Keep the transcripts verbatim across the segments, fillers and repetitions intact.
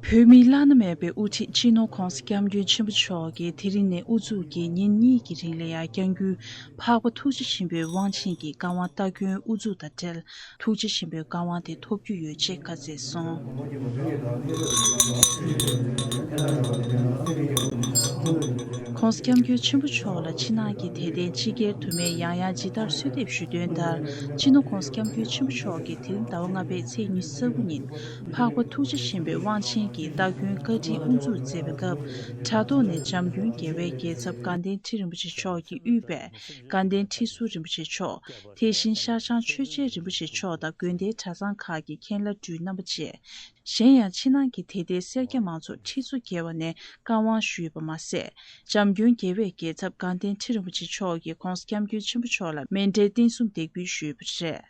བོད་མིའི་བླ་ན་མེད་པའི་དབུ་ཁྲིད་སྤྱི་ནོར་༧གོང་ས་༧སྐྱབས་མགོན་ཆེན་པོ་མཆོག་གིས་དེ་རིང་ནས་དབུ་འཛུགས་ཀྱིས་ཉིན་གཉིས་ཀྱི་རིང་ལ་ཡང་བསྐྱངས་ཁུལ་འཕགས་པ་ཐུགས་རྗེ་ཆེན་པོའི་དབང་ཆེན་གྱི་བཀའ་དབང་སྟ་གོན་དབུ་འཛུགས་དང་འབྲེལ། ཐུགས་རྗེ་ཆེན་པོའི་བཀའ་དབང་དེ་ཐོབ་རྒྱུ་ཡོད་ཅེས་བཀའ་སྩལ་སོང་། ༧གོང་ས་༧སྐྱབས་མགོན་ཆེན་པོ་མཆོག་ལ་ཕྱི་ནང་གི་དད་ལྡན་སྤྱི་སྒེར་དུ་མས་ཡང་ཡང་ཇི་ལྟར་གསོལ་འདེབས་ཞུས་དོན་ལྟར། སྤྱི་ནོར་༧གོང་ས་༧སྐྱབས་མགོན་ཆེན་པོ་མཆོག་གིས་དེ་རིང་ཟླ་བ་ལྔ་པའི་ཚེས་ཉི་ཤུ་རྩ་དགུ་ཉིན། འཕགས་པ་ཐུགས་རྗེ་ཆེན་པོའི་དབང་ཆེན་གྱི་སྟ་གོན་བཀའ་དྲིན་དབུ་འཛུགས་མཛད་པའི་སྐབས། དྲ་ཐོག་ནས་འཇམ་མགོན་རྒྱལ་བའི་རྒྱལ་ཚབ་དགའ་ལྡན་ཁྲི་རིན་པོ་ཆེ་མཆོག་གིས་དབུས་པའི་དགའ་ལྡན་ཁྲི་ཟུར་རིན་པོ་ཆེ་མཆོག་དེ་བཞིན་ཤར་བྱང་ཆོས་རྒྱལ་རིན་པོ་ཆེ་མཆོག་དང་དགོན་སྡེའི་གྲྭ་ཚང་ཁག་གི་མཁན་བླ་སྤྲུལ་རྣམ་པ་བཅས། གཞན་ཡང་ཕྱི་ནང་གི་དད་ལྡན་སེར་སྐྱ་མང་ཚོགས་ཁྲི་ཚོ་བརྒལ་བ་ནས་བཀའ་དབང་ཞུས་པ་མ་ཟད། འཇམ་མགོན་རྒྱལ་བའི་རྒྱལ་ཚབ་དགའ་ལྡན་ཁྲི་རིན་པོ་ཆེ་མཆོག་གིས་༧གོང་ས་༧སྐྱབས་མགོན་ཆེན་པོ་མཆོག་ལ་མཎྜལ་རྟེན་གསུམ་འདེགས་འབུལ་ཞུས་པ་རེད།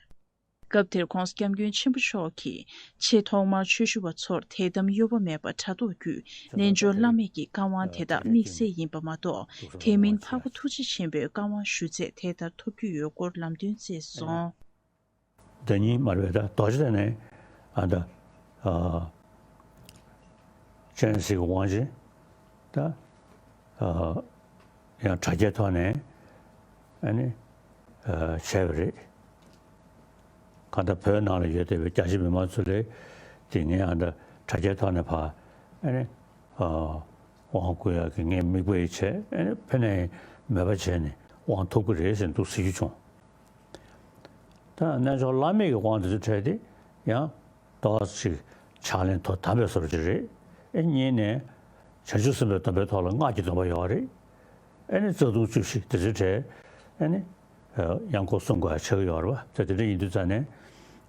སྐབས་དེར་༧གོང་ས་༧སྐྱབས་མགོན་ཆེན་པོ་མཆོག་གིས་ཆེས་ཐོག་མར་ཆོས་ཞུ་བ་ཚོར་དད་དམ་གཡོ་བ་མེད་པར་དྲ་ཐོག་བརྒྱུད་རྣལ་འབྱོར་བླ་མེད་ཀྱི་བཀའ་དབང་དེ་དག་དམིགས་བསལ་ཡིན་པ་མ་གཏོགས། དེ་མིན་འཕགས་པ་ཐུགས་རྗེ་ཆེན་པོའི་བཀའ་དབང་ཞུ་ཚད་དེ་ལྟར་ཐོབ་རྒྱུ་ཡོད་སྐོར་ལམ་སྟོན་བསྩལ་སོང་། ཟླ་ཉིན་མར་བའི་ཟླ་རྡོ་རྗེ་གདན་ནས་ཨ་ད་ཨ་སྤྱན་རས་གཟིགས་ཀྱི་དབང་ཆེན་ད་ཨ་ཡང་དྲ་རྒྱའི་ཐོག་ནས་ཨ་ནི་ཨ་བྱས་པ་རེད། གང་ལྟར་བོད་ནང་ལ་ཡོད་བསྡད་པའི་རྒྱ་ཆེ་མི་མང་ཚོ་ལས་དེ་ངས་ཨ་ད་དྲ་རྒྱའི་ཐོག་ནས་ཕར་ཨ་ནི་ཨ་དབང་བསྐུར་ཡག་གི་ངས་མིག་དཔེ་བྱས་ཨ་ནི་ཕན་ནས་མེད་པ་བྱས་ནས་དབང་ཐོབ་ཀྱི་རེད་ཟེར་འདུག་ཟེར་རྒྱུ་བྱུང་། ད་རྣལ་འབྱོར་བླ་མེད་ཀྱི་དབང་དེ་ཚོ་འཕྲད་དེ་ཡང་ཏོག་ཙམ་ཕྱག་ལེན་ཐོག་དམ་པའི་བཟོ་འདྲ་ཅིག་རེད། ཨེ་གཉིས་ནས་བྱང་ཆུབ་སེམས་དཔའི་སྡོམ་པའི་ཐོག་ལ་སྔགས་ཀྱི་སྡོམ་པ་ཡོད་རེད། ཨེ་ནི་རྩ་ལྟུང་བཅུ་བཞི་དེ་ཚོའི་གྲས་ཨེ་ནི་ཡང་སྐོར་གསུང་དགོས་ཡ་ཆགས་ཀྱི་ཡོད་རེད་བ། ད་དེ་འདྲ་ཡིན་དུས་ཙང་ནས་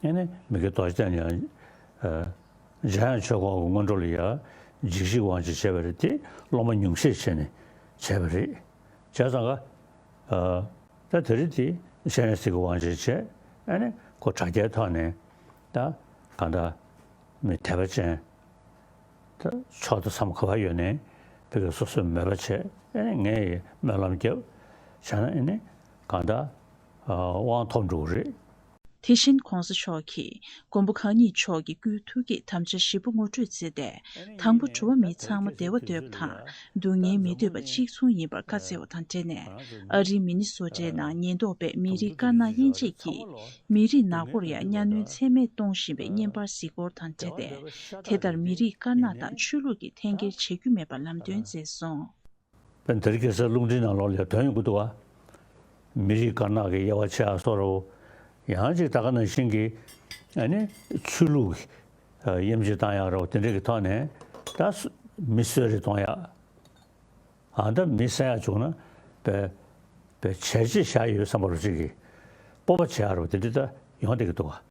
ཨེ་ནི་མི་དགེ་རྡོ་རྗེ་གདན་ཡང་འཇམ་དབྱངས་ཆོས་འཁོར་གྱི་སྔོན་འགྲོ་ལ་ཡང་འཇིགས་བྱེད་དབང་ཆེན་བྱས་པ་རེད་དེ་སློབ་མ་ཉུང་ཤས་བྱས་ནས་བྱས་པ་རེད། བྱས་ཙང་ཀ་ད་དེ་རིང་དེ་སྤྱན་རས་གཟིགས་ཀྱི་དབང་ཆེན་བྱས། ཨ་ནི་ཁོ་དྲ་རྒྱའི་ཐོག་ནས་ད་གང་ལྟར་མི་དད་པ་ཅན་ད་ཕྱོགས་དང་མཚམས་ག་པར་ཡོད་ནའི་ཕ་གི་སོ་སོས་མོས་པ་བྱས། ཨ་ནི་ངས་ཡི་སྨོན་ལམ་བརྒྱབ་བྱས་ན་ཨ་ནི་གང་ལྟར་དབང་ཐོབ་འགྲོ་གི་རེད། དེ་བཞིན་གོང་ས་མཆོག་གིས་མགོན་པོ་གང་ཉིད་མཆོག་གི་སྐུའི་ཐུགས་བསྐྱེད་དམ་བཅའ་བཞི་པོ་ངོ་སྤྲོད་མཛད་དེ། དང་པོ་འགྲོ་བ་མི་ཚང་མ་བདེ་བ་འདོད་པ་དང་སྡུག་བསྔལ་མི་འདོད་པ་གཅིག་མཚུངས་ཡིན་པར་བཀའ་སྩལ་བ་དང་འབྲེལ་ནས། ཨ་རིའི་མི་ནི་སོ་ཊའི་ནང་ཉེན་རྟོག་པས་མི་རིགས་དཀར་ནག་དབྱེ་འབྱེད་ཀྱིས་མི་རིགས་ནག་པོར་ཡང་གཉའ་གནོན་ཚད་མེད་གཏོང་བཞིན་པའི་བརྙན་པར་གཟིགས་སྐོར་དང་འབྲེལ་ཏེ། དེ་ལྟར་མི་རིགས་དཀར་ནག་དང་ཆོས་ལུགས་ཀྱི་འཐེན་འཁྱེར་བྱེད་རྒྱུ་མེད་པ་ལམ་སྟོན་མཛད་སོང་། པ་འདིར་གེ་སར་རླུང་འཕྲིན་ནང་ལོགས་ལ་ཡང་ཐོན་ཡོང་གི་འདུག་བ། མི་རིགས་དཀར་ནག་གི་དབྱེ་བ་ཕྱེ་ཡག་བཟོ་འདྲ་བོ། ཡང་ཅིག་ད་ག་ནང་བཞིན་གྱི་ཨ་ནི་ཆོས་ལུགས་ཀྱི་དབྱེ་འབྱེད་བཏང་ཡག་འདྲ་བོ་དེ་འདྲ་གི་ཐོག་ནས་ད་སུ་མི་གསོད་རེས་གཏོང་ཡག་ཨ་ད་མི་བསད་ཡག་བྱུང་ན་པའི་པའི་བྱས་རྗེས་བཞག་ཡོད་བསམ་པ་འདྲ་བོ་ཅིག་གི་སྤོབས་པ་བྱེད་ཡག་འདྲ་བོ་དེ་འདྲ་ད་ཡོང་བསྡད་ཀྱི་འདུག་བ།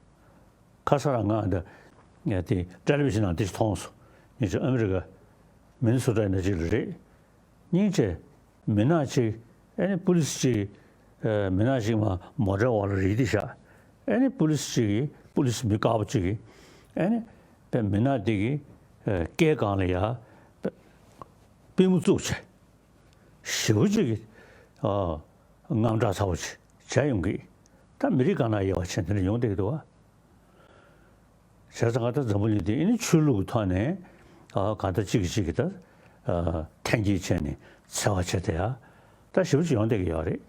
ཁ་སང་རང་ང་འདི་ངས་དེ་ཊེ་ལི་ཝི་ཤན་ནང་དེ་ཞིག་མཐོང་སོང་། ཉེ་ཆར་ཨ་མི་རི་ཀ་མི་ནི་སོ་ཊ་ནང་ཅིག་ལ་རེད། སྙིང་རྗེ། མི་ནག་ཅིག་ཨ་ནི་པུ་ལི་སི་ཅིག་ཨ་མི་ནག་ཅིག་མ་མོ་ཊའི་འོག་ལ་རིལ་ཏེ་བཞག་ཨ་ནི་པུ་ལི་སི་ཅིག་གིས་པུ་ལི་སི་མི་དཀར་པོ་ཅིག་གིས་ཨ་ནི་པའི་མི་ནག་དེ་གི་ཨ་སྐེ་སྒང་ལ་ཡ་པུས་མོ་བཙུགས་བྱས། ཞེ་པོ་ཅིག་གི་ཨ་དངངས་སྐྲག་ཚ་པོ་ཅིག་བྱས་ཡོང་གི། ད་མི་རིགས་དཀར་ནག་དབྱེ་བ་ཕྱེ་དེ་འདྲ་ཡོང་བསྡད་ཀྱི་འདུག་བ། བྱས་ཙང་ད་འཛམ་བུ་གླིང་འདི་ཨ་ནི་ཆོས་ལུགས་ཀྱི་ཐོག་ནས་ཨ་གང་ལྟར་གཅིག་གིས་གཅིག་གི་ད་ཨ་འཐེན་འཁྱེར་བྱས་ནས་འཚེ་བ་བྱས་ཏེ་ཡ་ད་ཞེ་པོ་ཅིག་ཡོང་བསྡད་ཀྱི་ཡོད་རེད།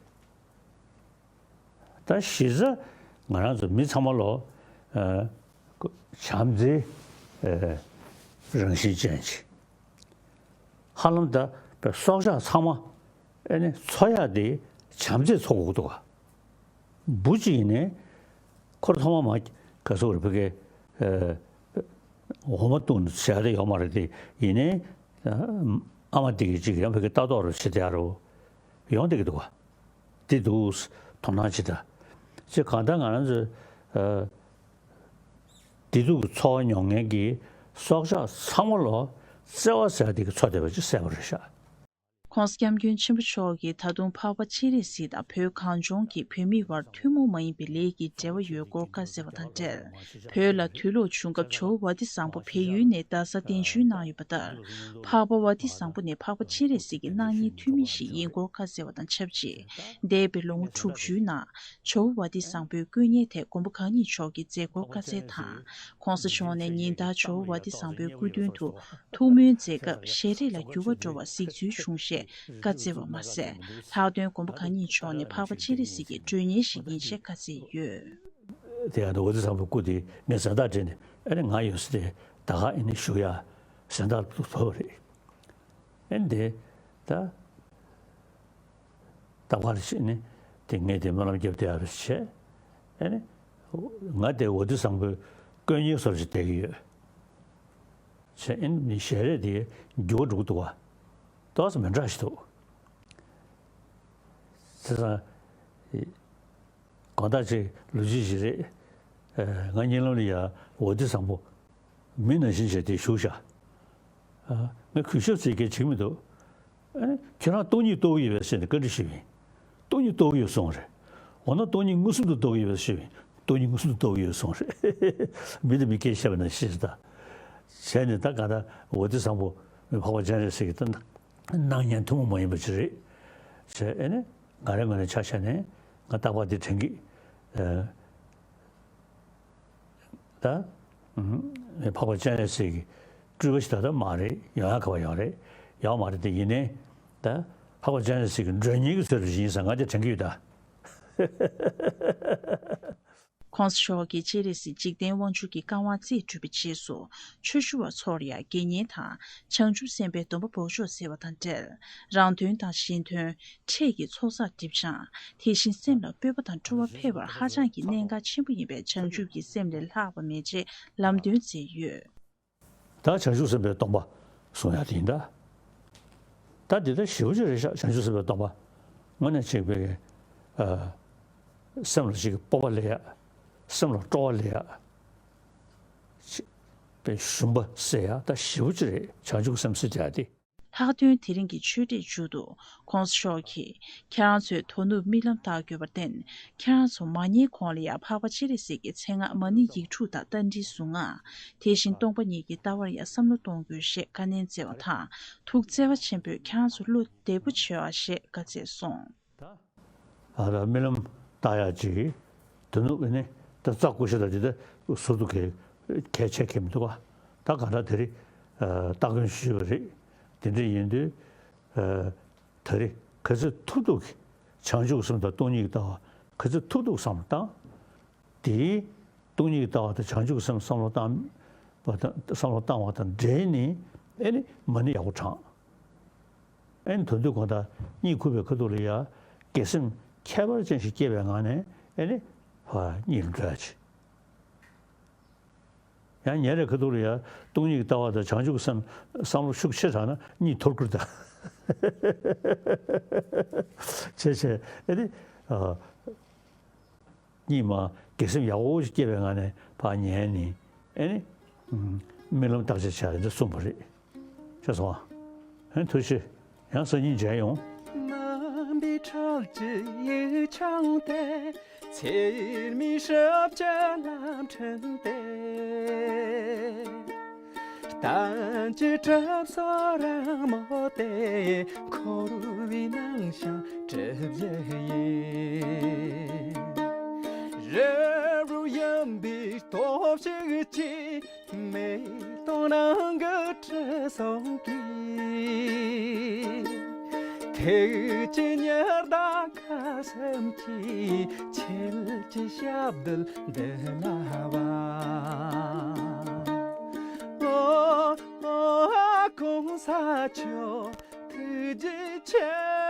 ད་གཞི་རྩ་ང་རང་ཚོ་མི་ཚང་མ་ལོ་ཨ་བྱམས་བརྩེའི་ཨ་རང་བཞིན་ཅན་ཅིག་ཧ་ལམ་ད་སྲོག་ཆགས་ཚང་མ་ཨ་ནི་འཚོ་ཡག་དེ་བྱམས་བརྩེས་འཚོ་དགོས་ཀྱི་འདུག་ག་འབུ་གཅིག་ཡིན་ནའི་ཁོ་རང་ཐོག་མ་མ་ག་ཚོད་རེད་ཕ་གི་ཨ་འོ་མ་བཏུང་ནས་བྱས་ཏེ་ཡོད་མ་རེད་དེ། ཡིན་ནའི་ཨ་མ་དེ་གིས་གཅིག་ཡང་ཕ་གི་ལྟ་རྟོག་རུ་བྱེད་བསྡད་ཡག་རུ་ཡོང་བསྡད་ཀྱི་འདུག་ག་དེ་འདུག་དོ་སྣང་བྱེད་ད། ཅེས་གང་ལྟར་ང་རང་ཚོས་ཨ་བདེ་སྡུག་གི་འཚོ་བ་མྱོང་མཁན་གྱི་སྲོག་ཆགས་ཚང་མ་ལོ་བརྩེ་བ་ཟེར་ཡག་དེ་གིས་འཚོ་བསྡད་པ་ཅིག་གསལ་པོ་རེད་ཤག ༸གོང་ས་༸སྐྱབས་མགོན་ཆེན་པོ་མཆོག་གིས་ད་དུང་འཕགས་པ་སྤྱན་རས་གཟིགས་དང་བོད་གངས་ལྗོངས་ཀྱི་བོད་མི་བར་ཐུན་མོང་མ་ཡིན་པའི་ལས་ཀྱི་འབྲེལ་བ་ཡོད་སྐོར་བཀའ་སྩལ་བ་དང་འབྲེལ། བོད་ལ་དུས་ལོག་བྱུང་སྐབས་ཇོ་བོ་ཝ་ཏི་བཟང་པོ་བལ་ཡུལ་ནས་རྡ་ས་གདན་ཞུ་གནང་ཡོད་པ་ལྟར། འཕགས་པ་ཝ་ཏི་བཟང་པོ་ནི་འཕགས་པ་སྤྱན་རས་གཟིགས་ཀྱི་སྣང་བརྙན་ཐུན་མིན་ཞིག་ཡིན་སྐོར་བཀའ་སྩལ་བ་དང་ཆབས་ཅིག་འདས་པའི་ལོ་ངོ་དྲུག་ཅུའི་ནང་ཇོ་བོ་ཝ་ཏི་བཟང་པོའི་སྐུ་བརྙན་དེ་མགོན་པོ་གང་ཉིད་མཆོག་གིས་མཛད་སྐོར་བཀའ་སྩལ་དང་། ༸གོང་ས་མཆོག་ནས་ཉིན་ལྟར་ཇོ་བོ་ཝ་ཏི་བཟང་པོའི་སྐུ་མདུན་དུ་ཐུགས་སྨོན་མཛད་སྐབས་ཞལ་རས་ལ་འགྱུར་བ་འགྲོ་བ་གཟིགས་ཚུལ་བྱུང་ཞེས་བཀའ་སྩལ་བ་མ་ཟད། ལྷག་དོན་མགོན་པོ་གང་ཉིད་མཆོག་ནི་འཕགས་པ་སྤྱན་རས་གཟིགས་ཀྱི་མགྲོན་གཉེར་ཞིག་ཡིན་ཞེས་བཀའ་སྩལ་ཡོད། དེ་ཡང་ཝ་ཏི་བཟང་པོའི་སྐུ་དེ་ངས་གཟེངས་རྟགས་སྤྲད་ནས། ཨ་ནི་ང་ཡོད་ས་དེ་ད་ག་ཨ་ནི་བཞུགས་ཡ་གཟེངས་རྟགས་ཐོབ་པ་རེད། ཨ་ནི་དེ་ད་ད་བར་ཞིག་ནི་དེ་ངས་དེ་སྨོན་ལམ་བརྒྱབ་བསྡད་ཡ་རེད་བྱས། ཨ་ནི་ང་དེ་ཝ་ཏི་བཟང་པོའི་དཀོན་གཉེར་བཟོ་འདྲ་ཞིག་བསྡད་ཀྱི་ཡོད་བྱས། ཨ་ནི་ཞལ་རས་དེ་འགྱུར་བ་འགྲོ་གི་འདུག་བ། ཏོག་ཙམ་མི་འདྲ་ཞིག་འདུག་བྱས་ཙང་། དགོང་དག་ཅིག་ལོ་རྒྱུས་ཤིག་རེད། ཨ། ང་གཉིད་ལམ་ལ་ཡ་ཝ་ཏི་བཟང་པོ་མི་ནང་བཞིན་བྱས་དེ་བཞུགས་ཤག་ཨ། ང་གུས་ཞབས་ཟེར་མཁན་བྱེད་ཀྱི་མི་འདུག་ཨ་ནི་ཁྱེད་རང་སྟོང་ཉིད་རྟོགས་ཀྱི་ཡོད་པས་ཟེར་ནས་བཀའ་འདྲི་ཞུས་པ་ཡིན། སྟོང་ཉིད་རྟོགས་ཀྱི་ཡོད་གསུངས་པ་རེད། འོ་ན་སྟོང་ཉིད་མངོན་སུམ་དུ་རྟོགས་ཀྱི་ཡོད་པས་ཞུས་པ་ཡིན། སྟོང་ཉིད་མངོན་སུམ་དུ་རྟོགས་ཀྱི་ཡོད་གསུངས་པ་རེད། མི་དང་མི་སྐད་བཤད་པ་ནང་བཞིན་ཞིག་ད། བྱས་ནས་ད་ག་ད་ཝ་ཏི་བཟང་པོ་མི་འཕགས་པ་སྤྱན་རས་གཟིགས་ཀྱི་ད་སྣང་བརྙན་ཐུན་མོང་མ་ཡིན་པ་ཅིག་རེད། བྱས་ཨ་ནི། ང་རའི་ངོས་ནས་ཆ་བཞག་ནས་ང་རྟག་པར་འདི་དྲན་གི། ཨ། ད། ཨུམ། འཕགས་པ་སྤྱན་རས་གཟིགས་ཀྱི་སྤྲུལ་པ་ཞིག་ད་ལྟ་མ་རེད། ཡོང་ཡག་ག་པར་ཡོང་རེད། ཡོང་མ་རེད་དེ། ཡིན་ནའི་ད་འཕགས་པ་སྤྱན་རས་གཟིགས་ཀྱི་མགྲོན་གཉེར་གྱི་ཚུལ་དུ་ཡིན་ཙང་ང་འདི་དྲན་གི་ཡོད་ད། ༸གོང་ས་མཆོག་གིས་སྤྱན་རས་གཟིགས་འཇིག་རྟེན་དབང་ཕྱུག་གི་བཀའ་དབང་རྩིས་སྤྲོད་པའི་རྗེས་སུ། ཆོས་ཞུ་བ་ཚོར་ཡང་དགེ་བསྙེན་དང་བྱང་ཆུབ་སེམས་དཔའི་སྡོམ་པ་འབོགས་ཆོག་ཟེར་བ་དང་འབྲེལ། རང་དོན་དང་གཞན་དོན་འཕྲལ་གྱི་ཚོགས་བསགས་སྒྲིབ་སྦྱང་། དེ་བཞིན་སེམས་ལ་སྤོབས་པ་དང་སྤྲོ་བ་འཕེལ་བར་ཧ་ཅང་གི་གནད་འགག་ཆེན་པོ་ཡིན་པས། བྱང་ཆུབ་ཀྱི་སེམས་ལས་ལྷག་པ་མེད་ཅེས་ལམ་སྟོན་མཛད་ཡོད། ད་བྱང་ཆུབ་སེམས་དཔའི་སྡོམ་པ་གསུང་ཡག་དེ་ཡིན་ད། ད་འདི་ལྟར་ཞེ་པོ་ཅིག་རེད་ཤག་བྱང་ཆུབ་སེམས་དཔའི་སྡོམ་པ། དངོས་གནས་ཅིག་བས། ཨ། སེམས་ལ་ཅིག་སྤོབས་པ་སླེབས་ཡག་སེམས་ལ་སྤྲོ་བ་སླེབས་ཡག་ཅིག་པའི་ཞུམ་པ་སེལ་ཡག་ད་ཞེ་པོ་ཅིག་རེད། བྱང་ཆུབ་སེམས་ཟེར་ཡག་དེ། ལྷག་དོན་དེ་རིང་གི་ཆོས་འབྲེལ་མཇུག་ཏུ། ༸གོང་ས་མཆོག་གིས། ཁྱེད་རང་ཚོས་དོ་ནུབ་རྨི་ལམ་བལྟ་དགོས་པར་བརྟེན། ཁྱེད་རང་ཚོ་མ་ཉལ་གོང་ལ་ཡང་འཕགས་པ་སྤྱན་རས་གཟིགས་ཀྱི་མཚན་སྔགས་མ་ཎི་ཡིག་དྲུག་དང་རྟ་མགྲིན་གཟུངས་སྔགས། དེ་བཞིན་སྟོང་པ་ཉིད་ཀྱི་ལྟ་བར་ཡང་བསམ་བློ་གཏོང་དགོས་ཞེས་བཀའ་ནན་སྩལ་བ་དང་། ཐུགས་བརྩེ་བ་ཆེན་པོས་ཁྱེད་རང་ཚོ་བློ་བདེ་པོ་བྱེད་ཨ་ཞེས་བཀའ་སྩལ་སོང་། ད། ཨ། ད་རྨི་ལམ་བལྟ་ཡག་ཅིག་དོ་ནུབ་ནི་ད་རྩ་ཀུ་ཤ་དང་དེ་ད་ཟུར་དུ་གལ་གལ་ཆེ་གལ་མི་འདུག་ག་ད་ག་ད་དེ་རིང་། ཨ། སྟ་གོན་ཞུས་པ་རེད། དེ་འདྲ་ཡིན་དུས། ཨ། ད་རེས་ག་ཚོད་ཐུབ་ཐུབ་ཀྱིས་བྱང་ཆུབ་སེམས་དང་སྟོང་ཉིད་ཀྱི་ལྟ་བ་ག་ཚོད་ཐུབ་ཐུབ་བསམ་བློ་བཏང་། དེའི་སྟོང་ཉིད་ཀྱི་ལྟ་བ་དང་བྱང་ཆུབ་སེམས་བསམ་བློ་བཏང་བ་དང་བསམ་བློ་བཏང་བ་དང་འབྲེལ་ནས་ཨེ་ནི་མ་ཎི་ཡག་པོ་བགྲང་། ཨེ་ནི་དོན་དུ་གང་ལྟར་གཉིད་ཁུག་པའི་ཁ་ཐུག་ལ་ཡ་དགེ་སེམས་ཁྱད་པར་ཅན་ཞིག་སྐྱེས་པའི་ངང་ནས་ཨེ་ནི་ཕར་གཉིད་ལ་འགྲོ་ཡ་ཅིག་ཡང་ཉལ་རེ་ཁ་ཐུག་ལ་ཡ་སྟོང་ཉིད་ཀྱི་ལྟ་བ་དང་བྱང་ཆུབ་སེམས་བསམ་བློ་ཤུགས་ཆེ་དྲགས་ན་གཉིད་འཐོར་ཀི་རེད་ད། བྱས་བྱས་ཨེ་ནི། ཨ། གཉིད་མ་དགེ་སེམས་ཡག་པོ་ཞིག་སྐྱེས་པའི་ངང་ནས་ཕར་ཉལ་ནས་ཨེ་ནི། ཨུམ། རྨི་ལམ་བརྟག་དཔྱད་བྱས་འདི་གསུངས་པ་རེད། ཤེས་སོང་ཨ། ཨེ་ཐུགས་རྗེ་ཆེ། ཡང་སང་ཉིན་མཇལ་ཡོང་། རྣམ་པའི་འཕྲུལ་གྱི་ཡིག་ཆུང་དེ། ཚེར་མའི་ཞབས་ཀྱི་ལམ་ཕྲན་ཏེ། གཏམ་གྱི་གྲིབ་སོ་རིང་མོ་དེ་འཁོར་བའི་ནང་བཞིན་གྲིབ་བཞིན་ཡིན། རེ་རུ་ཡིན་པའི་སྟོབས་ཤུགས་ཀྱིས། མེ་ཏོག་ནང་གི་དྲི་བསུང་གིས། ཐིགས་ཀྱི་ཉི་ཟླ་ཁ་ཟུམ་གྱིས། ཁྱེད་ཀྱི་ཞབས་རྡུལ་འདི་ལ་བབས། ཨོ་ཨོ་ཨ། གོང་ས་མཆོག་ཐུགས་རྗེ་ཆེ།